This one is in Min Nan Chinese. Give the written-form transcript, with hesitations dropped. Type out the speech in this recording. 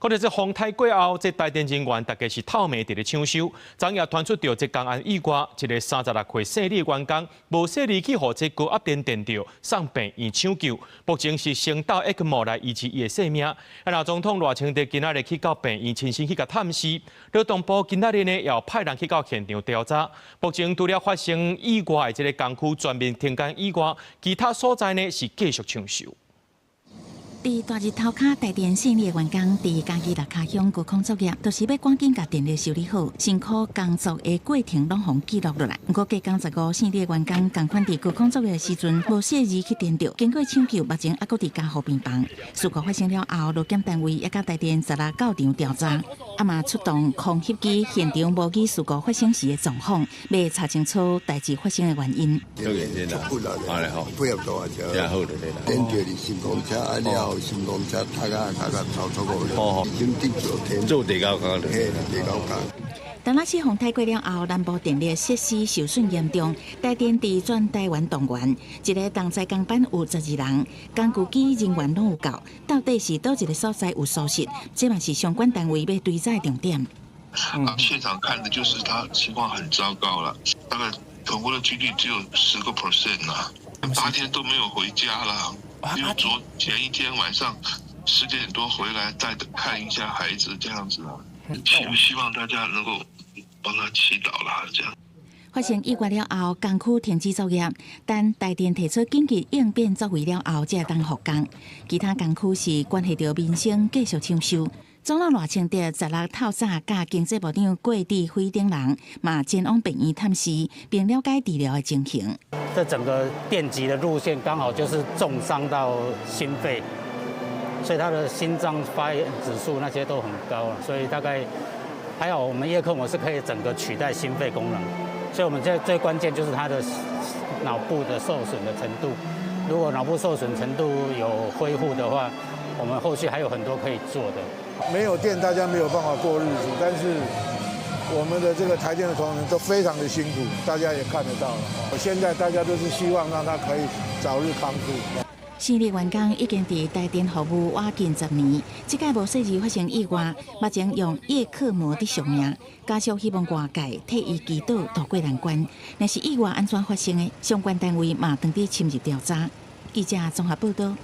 看著這風颱過後，這台電人員逐家是透暝佇咧搶修。昨夜傳出著這工安意外，一个36歲姓李員工無細膩去予這高壓電電著，送病院搶救。目前是先鬥 ECMO 來維持伊的性命。啊，若總統賴清德今仔日去到病院親身去共探視，勞動部今仔日呢也派人去到現場調查。目前除了發生意外的這个工區全面停工以外，其他所在呢是繼續搶修。佇大日頭跤台電姓李的員工，佇嘉義六跤鄉高空作業，就是欲趕緊共電力修理好，辛苦工作的過程攏予記錄落來。毋過隔工15，姓李的員工仝款佇高空作業的時陣，無細膩去電著，經過搶救，目前猶閣佇加護病房。事故發生了後，勞檢單位也佮台電十六到場調查，啊嘛出動空翕機現場模擬事故發生時的狀況，欲查清楚代誌發生的原因。配合到啊，電著佇心臟車啊了後，心臟車踢啊踢啊走出去，已經跌咗天做地溝坑。嘿，地溝坑。當那次風颱過了後，南部電力設施受損嚴重，台電佇全台灣動員，一个重災工班有12人，工具機人員攏有夠，到底是佗一个所在有疏失？這嘛是相關單位欲追查的重點。啊，現場看的就是他情況很糟糕了，大概存活的幾率只有10個 percent 啦，8天都沒有回家了，因為昨前一天晚上10點多回來，帶看一下孩子這樣子啊。希望大家能夠幫他祈禱啦，這樣。發生意外了後，工區停止作業，但台電提出緊急應變作為了後，才會當復工。其他工區是關係著民生，繼續搶修。總統賴清德十六透早佮經濟部長郭智輝等人嘛前往病院探視，並了解治療的情形。這整個電擊的路線剛好就是重傷到心肺。所以他的心臟發炎指數那些都很高，所以大概還好，我們葉克膜是可以整個取代心肺功能，所以我們現在最關鍵就是他的腦部的受損的程度，如果腦部受損程度有恢復的話，我們後續還有很多可以做的。沒有電，大家沒有辦法過日子，但是我們的這個台電的同仁都非常的辛苦，大家也看得到了。現在大家都是希望讓他可以早日康復。姓李員工已經佇台電服務倚近10年，這擺無細膩發生意外，目前用葉克膜佇續命，家屬希望外界替伊祈禱渡過難關。若是意外按怎發生的，相關單位嘛當佇深入調查。記者綜合報道。